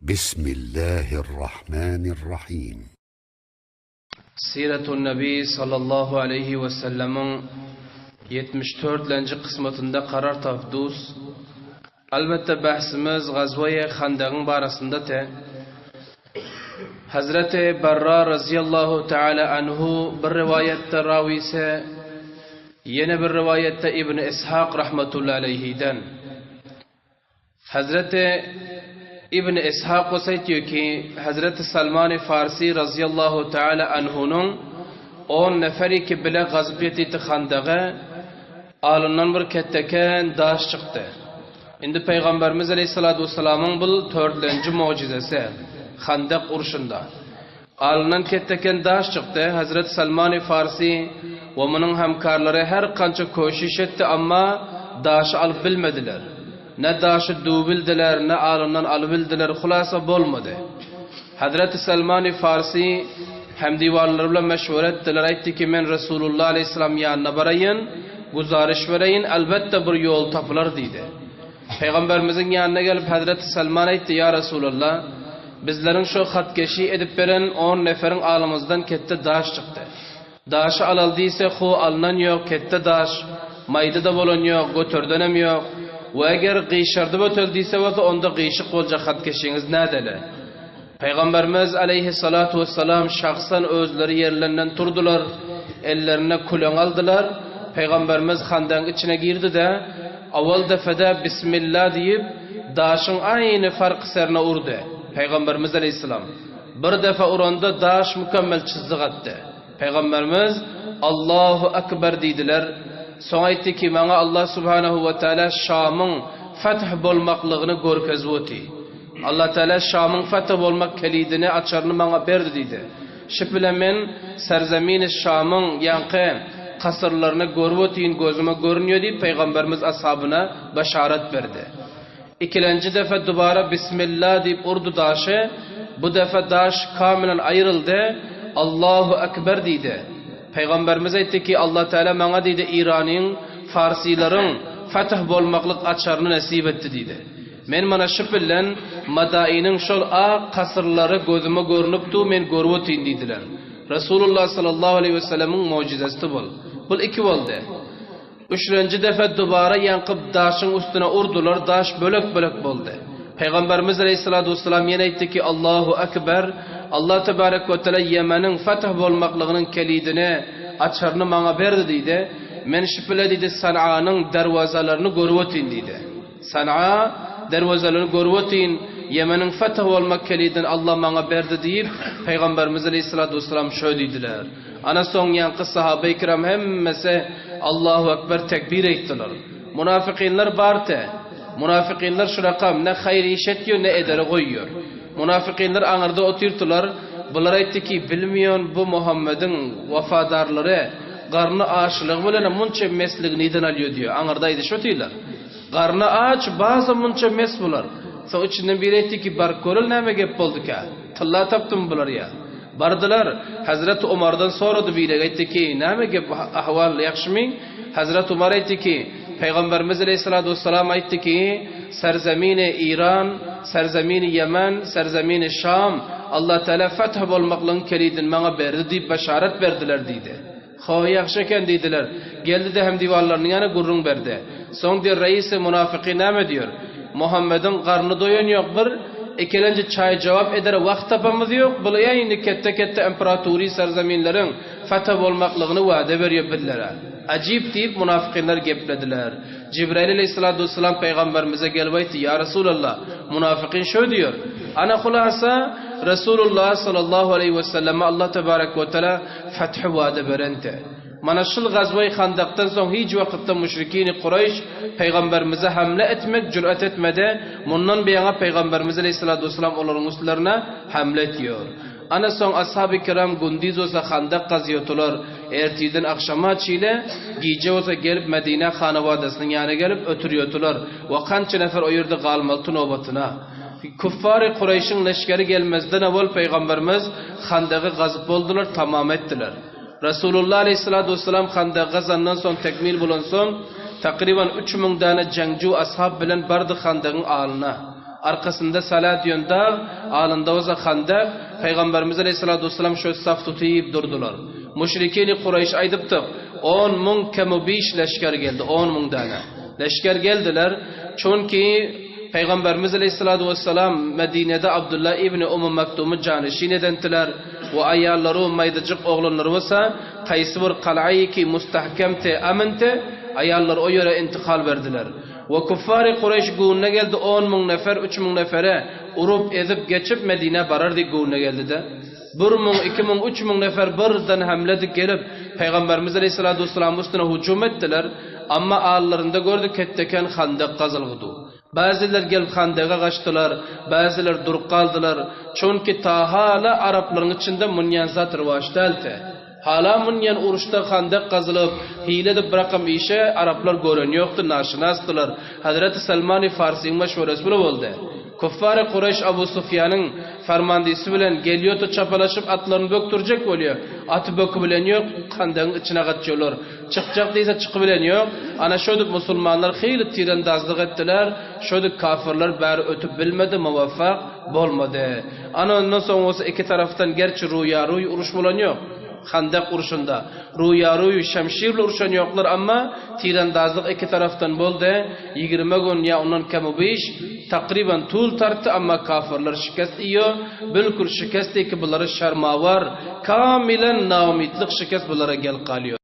Bismillahirrahmanirrahim. Siratun Nabi sallallahu aleýhi we sellemiň 74-lenji kysmatynda karar tapdus. Elbetde bahsimiz Gazwaýy Handagyň barasynda te. Hazreti Barra razyýallahu taala anhu bir riwaýatda rawise, ýene bir riwaýatda Ibn Ishak rahmatullahi aleýhiden. Hazreti Ibn Ishak bolsa aýtýar ki, Hazreti Salmany Farsi razyýallahu taala anhunyň on neferi ki bile gazyp ýetiti handaga alyndan bir ketdeken daş çykdy. Indi Pygamberimiz aleýhissalatu wessalamyň bul törtlenji mugjizesi Handak urşunda. Alyndan ketdeken daş çykdy. Hazreti Salmany Farsi we munuň hamkarlary her kança köşiş etdi, amma daşy alyp bilmediler. Ne daşy dubildiler, ne alyndan alybildiler, hulasa bolmady. Hazreti Salmany Farsi hemdiwarlary bilen meşwere etdiler, aýtdy ki, men Resulullah aleýhissalam ýanyna baraýyn, güzariş bereýin, elbetde bir ýol tapylar diýdi. Pygamberimiziň ýanyna gelip Hazreti Salman aýtdy, Ýa Resulallah, bizleriň şo hatkeşi edip beren on neferiň alymyzdan ketde daş çykdy. Daşy alal diýse, ho alnan ýok, ketde daş, maýda-da bolan ýok, göterdenem ýok. We eger gyşardyp ötel diýse bolsa, onda gyşyk boljak hatkeşiňiz nädeli? Pygamberimiz aleýhissalatu wessalam şahsan özleri ýerlerinden turdular, ellerine küleň aldylar. Pygamberimiz handagyň içine girdi-de, owal defede Bismilla diýip, daşyň aýny fark serine urdy. Pygamberimiz aleýhissalam bir defe uranda daş mükemmel çyzyk atdy. Pygamberimiz Allahu Ekber diýdiler. Soň aýtdy ki, maňa Allah subhanahu we taala Şamyň feth bolmaklygyny görkezip oty. Allah Teala Şamyň feth bolmak kelidini, açaryny maňa berdi diýdi. Şi bilen men serzemini Şamyň ýaňky kasyrlaryny görüp otyryn, gözüme görünýär diýip Pygamberimiz ashabyna beşaret berdi. Ikilenji defe dubara Bismillah diýip urdy daşy, bu defe daş kamilen aýryldy, Allahu Ekber diýdi. Pygamberimiz aýtdy ki, Allah Teala maňa diýdi Iranyň, farsylaryň feth bolmaklyk açaryny nesip etdi diýdi. Men mana şu bilen Madainiň şol ak kasyrlary gözüme görnüp dur, men görüp otyryn diýdiler. Resulullah sallallahu aleýhi wesellemiň mugjizasy bul. Bul iki boldy. Üçlenji defe dubara ýaňky daşyň üstüne urdular, daş bölek-bölek boldy. Pygamberimiz aleýhissalatu wessalam ýene aýtdy ki, Allahu ekber, Allah tebarek we teala Ýemeniň feth bolmaklygynyň kelidini, açaryny maňa berdi diýdi. Men şu bile diýdi Sananyň derwezelerini görüp otyryn diýdi. Sanaa derwezelerini görüp otyryn, Ýemeniň feth bolmak kelidini Allah maňa berdi diýip, Pygamberimiz aleýhissalatu wessalam şöý diýdiler. Ana soň ýaňky sahabeý kiram hemmesi Allahu ekber tekbir aýtdylar. Munafykynlar bar-te. Munafykynlar şu rakam ne haýyr iş etýär, ne edere goýýar. Munafykynlar aňyrda otyrdylar. Bular aýtdy ki, bilmeýän bu Muhammediň wepadarlary garny açlygy bilenem munça mesligi nirden alýar diýýär. Aňyrda aýdyşyp otyrlar. Garny aç, baza munça mes bular. Soň içinden biri aýtdy ki, baryp göreli näme gep bolduka? Tylla tapdymy bular ýa? Bardylar. Hezreti Omardan sorady biri, aýtdy ki, näme gep, ahwal ýagşymy? Hezreti Omar aýtdy ki, Pygamberimiz aleýhissalatu wessalam aýtdy ki, Serzemini Iran, serzemini Ýemen, serzemini Şam, Allah Teala feth bolmaklygyň kelidini maňa berdi diýip beşaret berdiler diýdi. Ho, ýagşy eken diýdiler. Geldi-de hem diwarlarynyň ýanyna gürrüň berdi. Soň diýer, Reisi munafyky näme diýer? Muhammediň garny doýan ýok bir, ikilenji çaý jogap edere wagt tapamyz ýok, bul indi ketde-ketde imperatury serzeminleriň fethe bolmaklygyny wada berýär bizlere. Ajyp diýip, munafykynlar geplediler. Jibraýyl aleýhissalatu wessalam pygamberimize gelip aýtdy, Ýa Resulallah, munafykyn şö diýer. Ana hulasa, Resulullah sallallahu aleýhi weselleme Allah tebarek we teala fethi wada berente. Mana şul gazweý Handakdan soň hiç wakytda müşrikini Kureýş pygamberimize hamle etmek jüret etmedi, mundan beýaňa pygamberimiz aleýhissalatu wessalam olaryň üstlerine hamle etýär. Ana soň ashaby kiram gündiz bolsa handak gazýotylar, ertirden agşama çile, gije bolsa gelip Medinä hanawadasynyň ýanyna gelip ötürýotylar we kança nefer o ýerde galmalyty nobatyna. Küffary Kureýşiň leşgeri gelmezden owal pygamberimiz handagy gazyp boldular, tamam etdiler. Resulullah aleýhissalatu wessalam handagy gazandan soň tekmil bolansoň, takryban 3000 däne jeňju ashab bilen bardy handagyň alyna. Arkasynda Sala diýen dag, alynda bolsa Handak, Pygamberimiz aleýhissalatu wessalam şo saf tutyp durdular. Müşrikini Kureýş aýdypdyk, 10 mün kemu-biş leşger geldi, 10 mün däne. Leşger geldiler, çünki Pygamberimiz aleýhissalatu wessalam Medinede Abdullah ibni Ummu Maktumy janyşin edentiler we aýallary we maýdajyk oglanlary bolsa kaýsy bir kalaýy ki mustahkemti, aminti, aýallary o ýere intikal berdiler. We küffary Kureýş göwnüne geldi 10 mün nefer, 3000 nefere urup, ezip, geçip Medinä barar diýip göwnüne geldi-de. 1000, 2000, 3000 nefer birden hamle dik gelip Pygamberimiz aleýhissalatu wessalamyň üstüne hüjüm etdiler. Amma allarynda gördü ketteken handak gazylgydy. Bäziler gelip handaga gaçdylar, bäziler durup galdylar. Çünki ta hala araplaryň içinde munýan zat rwaç däldi. Hala munýan uruşda handak gazylyp, hile edip bırakam işe araplar gören ýokdy, naşynasdylar. Hazreti Salmany Farsyň meşweresi bile boldy. Kuffary Kureýş Abu Sufýanyň farmandysy bilen gelýotu çapalaşyp atlaryny bökdürjek bolýar. Aty böki bilen ýok, handagyň içine gaçýarlar. Çykjak diýse çyky bilen ýok. Ana şödüp musulmanlar hyly tirendazlyk etdiler. Şödüp kafirler bäri ötüp bilmedi, muvaffak bolmady. Ana ondan soň bolsa iki tarafdan gerçi ruýa-ruý uruş bolan ýok. Handak uruşunda ruýa-ruý şemşirli uruşan ýoklar, amma tirendazlyk iki tarafdan boldy. 20 gün ýa ondan kemi biş, takriban tul tartdy, amma kafirler şikest iýo, bilkul şikest ki bulara şermawar, kamilen naumidlik şikest bulara gel galýar.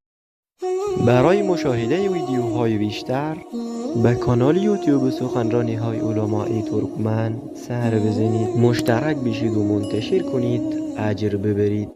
برای مشاهده ویدیوهای بیشتر به کانال یوتیوب سخنرانی های علمای ترکمن سر بزنید مشترک بشید و منتشر کنید اجر ببرید.